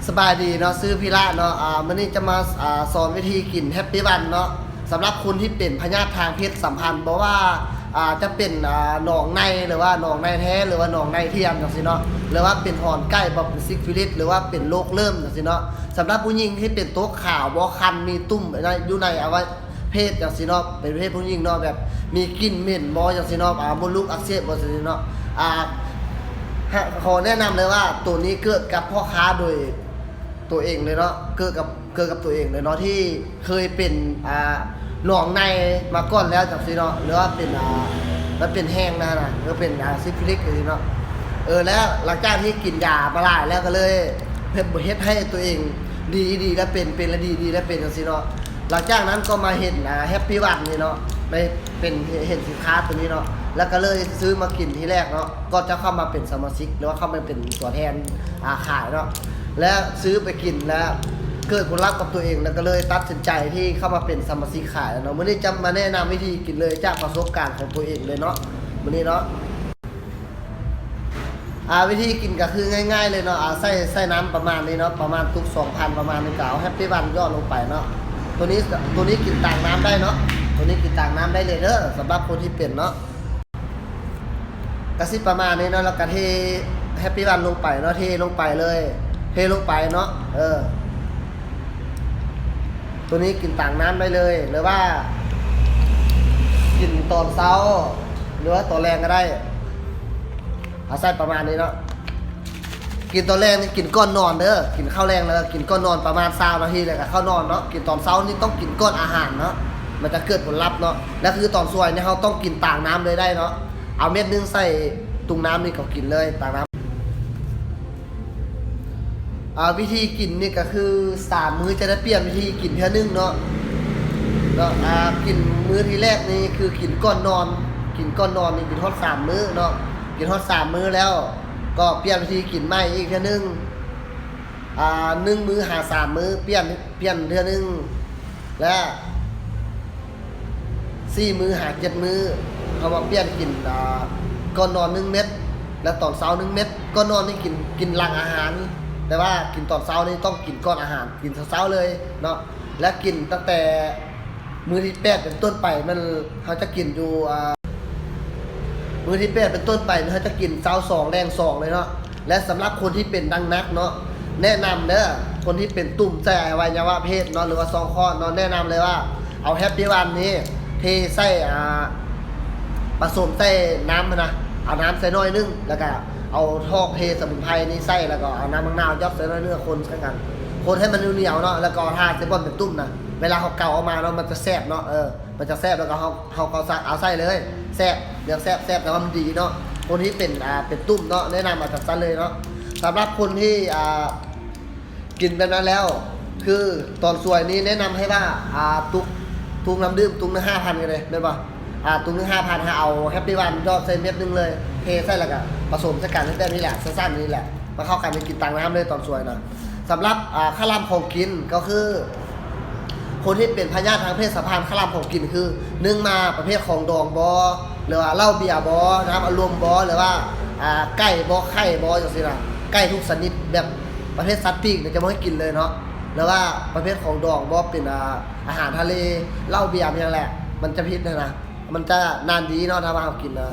ສະບາຍດີເນາະ ຊື່ພິລະເນາະ. ອາ ມື້ນີ້ຈະມາ ອາ ສອນວິທີກິນແຮັບປີວັນເນາະ. ສຳລັບຄົນທີ່ເປັນພະຍາດທາງເພດສຳພັນ ບໍ່ວ່າ ອາ ຈະເປັນ ອາ ໜອງໃນ ຫຼືວ່າໜອງໃນແທ້ ຫຼືວ່າໜອງໃນທຽມຈັ່ງຊີ້ເນາະ ຫຼືວ່າເປັນຫອນໄກ່ ບໍ່ເປັນຊິຟິລິດ ຫຼືວ່າເປັນໂລກເລີ່ມຈັ່ງຊີ້ເນາະ. ສຳລັບຜູ້ຍິງທີ່ເປັນຕົວຂາວ ບໍ່ຄັນ ມີຕຸ່ມຢູ່ໃນອະໄວ ເພດຈັ່ງຊີ້ເນາະ ເປັນເພດຜູ້ຍິງເນາະ ແບບມີກິ່ນເໝັນບໍ່ຈັ່ງຊີ້ເນາະ ອ່າ ມົດລູກອັກເສບບໍ່ຈັ່ງຊີ້ເນາະ ອ່າ ຂໍແນະນຳເລີຍວ່າ ໂຕນີ້ເກີດກັບພໍ່ຄ້າໂດຍໂຕເອງເລີຍເນາະ ເກີດກັບ ເກີດກັບໂຕເອງເລີຍເນາະ ທີ່ເຄີຍເປັນ ອ່າ ໜອງໃນມາກ່ອນແລ້ວຈັ່ງຊີ້ເນາະ ຫຼືວ່າເປັນ ອ່າ ມັນເປັນແຮງນະ ນະ ຫຼືເປັນ ອ່າ ຊິຟິລິດຈັ່ງຊີ້ເນາະ. ເອີ ແລ້ວຫຼັງຈາກທີ່ກິນຢາມາຫຼາຍແລ້ວ ກໍເລີຍເຮັດ ເຮັດໃຫ້ໂຕເອງດີ ດີແລ້ວເປັນ ເປັນແລ້ວດີ ດີແລ້ວເປັນຈັ່ງຊີ້ເນາະ. ຫຼັງຈາກນັ້ນກໍມາເຫັນ ອ່າ ແຮັບປີວັນນີ້ເນາະ ໄດ້ເປັນ ເຫັນສິນຄ້າໂຕນີ້ເນາະ ແລ້ວກໍເລີຍຊື້ມາກິນທີແລກເນາະ ກ່ອນຈະເຂົ້າມາເປັນສະມາຊິກ ຫຼືວ່າເຂົ້າມາເປັນຕົວແທນ ອ່າ ຂາຍເນາະ ແລະ ຊື້ໄປກິນ ແລະ ເກີດຜົນລັບກັບຕົວເອງ ແລ້ວກໍເລີຍຕັດສິນໃຈທີ່ເຂົ້າມາເປັນສະມາຊິກຂາຍເນາະ. ມື້ນີ້ຈະມາແນະນຳວິທີກິນເລີຍ ຈາກປະສົບການຂອງຕົວເອງເລີຍເນາະ ມື້ນີ້ເນາະ. ອ່າ ວິທີກິນກໍຄືງ່າຍໆເລີຍເນາະ ອ່າ ໃສ່ ໃສ່ນ້ຳປະມານນີ້ເນາະ ປະມານຕຸກສອງພັນປະມານນີ້ ກໍເອົາແຮັບປີວັນຢອດລົງໄປເນາະ. ໂຕນີ້ ໂຕນີ້ກິນຕາມນ້ຳໄດ້ເນາະ ໂຕນີ້ກິນຕາມນ້ຳໄດ້ເລີຍເດີ ສຳລັບຄົນທີ່ເປັນເນາະ ກະຊິປະມານນີ້ເນາະ. ແລ້ວກະເທແຮັບປີວັນລົງໄປເນາະ ເທລົງໄປເລີຍ ເທລົງໄປເນາະ ເອີ ໂຕນີ້ກິນຕາມນ້ຳໄດ້ເລີຍ ຫຼືວ່າກິນຕອນເຊົ້າ ຫຼືວ່າຕອນແລງກໍໄດ້. ເອົາໃສ່ປະມານນີ້ເນາະ ກິນຕອນແລງນີ້ກິນກ່ອນນອນເດີ ກິນເຂົ້າແລງແລ້ວກໍກິນກ່ອນນອນ ປະມານຊາວນາທີແລ້ວກໍເຂົ້ານອນເນາະ. ກິນຕອນເຊົ້ານີ້ຕ້ອງກິນກ່ອນອາຫານເນາະ ມັນຈະເກີດຜົນລັບເນາະ. ແລ້ວຄືຕອນສວຍນີ້ເຮົາຕ້ອງກິນຕາມນ້ຳເລີຍໄດ້ເນາະ ເອົາເມັດໜຶ່ງໃສ່ຕຸງນ້ຳນີ້ກໍກິນເລີຍຕາມນ້ຳ. ອ່າ ວິທີກິນນີ້ກໍຄືສາມມື້ຈະໄດ້ປ່ຽນວິທີກິນເທື່ອໜຶ່ງເນາະ ເນາະ. ອ່າ ກິນມື້ທີແລກນີ້ຄືກິນກ່ອນນອນ ກິນກ່ອນນອນນີ້ກິນຮອດສາມມື້ເນາະ ກິນຮອດສາມມື້ແລ້ວກໍປ່ຽນວິທີກິນໃໝ່ອີກເທື່ອໜຶ່ງ ອ່າ ໜຶ່ງມື້ຫາສາມມື້ ປ່ຽນ ປ່ຽນເທື່ອໜຶ່ງ ແລະ ສີ່ມື້ຫາເຈັດມື້ ເຮົາມາປ່ຽນກິນ ອ່າ ກ່ອນນອນໜຶ່ງເມັດ ແລະ ຕອນເຊົ້າໜຶ່ງເມັດ. ກ່ອນນອນນີ້ກິນ ກິນຫຼັງອາຫານ ແຕ່ວ່າກິນຕອນເຊົ້ານີ້ຕ້ອງກິນກ່ອນອາຫານ ກິນເຊົ້າໆເລີຍເນາະ. ແລະ ກິນຕັ້ງແຕ່ມື້ທີແປດເປັນຕົ້ນໄປ ມັນ ເຮົາຈະກິນຢູ່ ອ່າ ມື້ທີແປດເປັນຕົ້ນໄປນີ້ ເຮົາຈະກິນເຊົ້າສອງ ແລງສອງເລີຍເນາະ. ແລະ ສຳລັບຄົນທີ່ເປັນໜັກໆເນາະ ແນະນຳເດີ ຄົນທີ່ເປັນຕຸ່ມໃສ່ອະໄວຍະວະເພດເນາະ ຫຼືວ່າຊ່ອງຄອດເນາະ ແນະນຳເລີຍວ່າ ເອົາແຮັບປີວັນນີ້ເທໃສ່ ອ່າ ປະສົມໃສ່ນ້ຳຫັ້ນນະ ເອົານ້ຳໃສ່ໜ້ອຍໜຶ່ງ ແລ້ວກະເອົາຖອກເທສະໝຸນໄພນີ້ໃສ່ ແລ້ວກໍເອົານ້ຳໝາກນາວຢອດໃສ່ໜ້ອຍໜຶ່ງ ຄົນໃສ່ກັນ ຄົນໃຫ້ມັນໜຽວໆເນາະ ແລ້ວກໍເອົາຖ່າໃສ່ບ່ອນເປັນຕຸ່ມນະ ເວລາເຮົາເກົາອອກມາເນາະ ມັນຈະແຊບເນາະ ເອີ ມັນຈະແຊບ ແລ້ວກໍເຮົາ ເຮົາກໍສາ ເອົາໃສ່ເລີຍ ແຊບ ເລື່ອງແຊບ ແຊບ ແຕ່ວ່າມັນດີເນາະ. ຄົນທີ່ເປັນ ອ່າ ເປັນຕຸ່ມເນາະ ແນະນຳເອົາຈັ່ງຊັ້ນເລີຍເນາະ. ສຳລັບຄົນທີ່ ອ່າ ກິນແບບນັ້ນແລ້ວ ຄືຕອນສວຍນີ້ແນະນຳໃຫ້ວ່າ ອ່າ ຕຸກ ຕຸກນ້ຳດື່ມ ຕຸກໜຶ່ງຫ້າພັນກໍໄດ້ ແມ່ນບໍ່? ອ່າ ຕຸກໜຶ່ງຫ້າພັນ ໃຫ້ເອົາແຮັບປີວັນຢອດໃສ່ເມັດໜຶ່ງເລີຍ ເທໃສ່ ແລ້ວກໍປະສົມໃສ່ກັນແບບນີ້ແຫຼະ ສັ້ນໆນີ້ແຫຼະ ມາເຂົ້າກັນ ກິນຕາມນ້ຳເລີຍຕອນສວຍນະ. ສຳລັບ ອ່າ ຄະລຳຂອງກິນກໍຄື ຄົນທີ່ເປັນພະຍາດທາງເພດສຳພັນ ຄະລຳຂອງກິນຄື ໜຶ່ງມາປະເພດຂອງດອງບໍ ຫຼືວ່າເຫຼົ້າເບຍບໍ ນ້ຳອັດລົມບໍ ຫຼືວ່າ ອ່າ ໄກ່ບໍ ໄຂ່ບໍ ຈັ່ງຊີ້ນະ ໄກ່ທຸກຊະນິດ ແບບປະເພດສັດປີກນີ້ຈະບໍ່ໃຫ້ກິນເລີຍເນາະ ຫຼືວ່າປະເພດຂອງດອງບໍ ເປັນ ອ່າ ອາຫານທະເລ ເຫຼົ້າເບຍ ຫຍັງແຫຼະ ມັນຈະຜິດຫັ້ນນະ ມັນຈະນານດີເນາະ ຖ້າວ່າເຮົາກິນນະ.